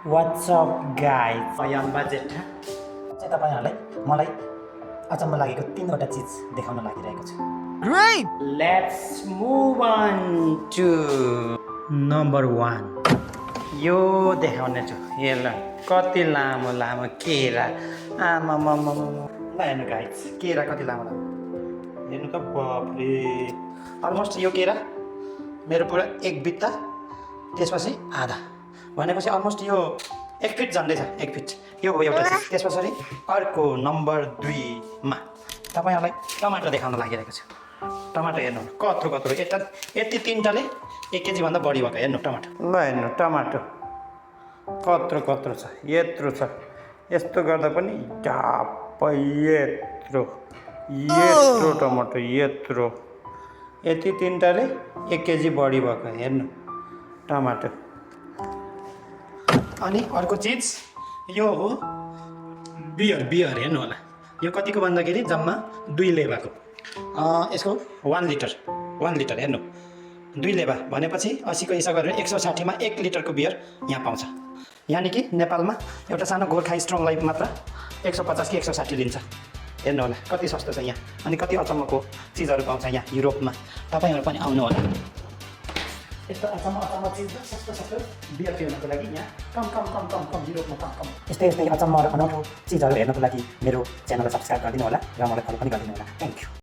What's up guys यम्बा जेठा चाहिँ तपाईँहरूलाई मलाई अचम्म लागेको 3वटा चिज देखाउन लागिरहेको छु। Great! Let's move on to number 1। यो देखाउने छु। हेर्नु कति लामो लामो केरा। आमामामा ल हेर्नु गाइज केरा कति लामो लामो हेर्नु त। बाफरे अलमोस्ट यो केरा मेरो पुरा एक बित्ता त्यसपछि आधा भनेपछि अलमोस्ट यो 1 फिट झन्डै छ। 1 फिट यो हो एउटा चिज। त्यस पछाडि अर्को नम्बर 2मा तपाईँहरूलाई टमाटर देखाउन लागिरहेको छु। टमाटर हेर्नु कत्रो कत्रो यति 3टाले 1 केजीभन्दा बढी भएको। हेर्नु टमाटर ल हेर्नु टमाटर कत्रो कत्रो छ। यत्रो छ। यस्तो गर्दा पनि ढाप्पै यत्रो यत्रो टमाटर यत्रो यति 3टाले 1 केजी बढी भएको। हेर्नु टमाटर। अनि अर्को चिज यो हो बियर हेर्नु होला। यो कतिको भन्दाखेरि जम्मा 2 लेबाको। यसको 1 लिटर हेर्नु 2 लेबा भनेपछि 80को हिसाब गरेर 160 मा 1 लिटरको बियर यहाँ पाउँछ। यानि कि नेपालमा एउटा सानो गोर्खा स्ट्रङलाई मात्र 150 कि 160 लिन्छ। हेर्नु होला कति सस्तो छ यहाँ। अनि कति अचम्मको चिजहरू पाउँछ यहाँ युरोपमा। तपाईँहरू पनि आउनु होला। यस्तो अचम्म चिज सस्तो बियर पिउनको लागि यहाँ कम युरोपमा कम यस्तै अचम्म र अनौठो चिजहरू हेर्नको लागि मेरो च्यानललाई सब्सक्राइब गरिदिनु होला र मलाई फलो पनि गरिदिनु होला। Thank you.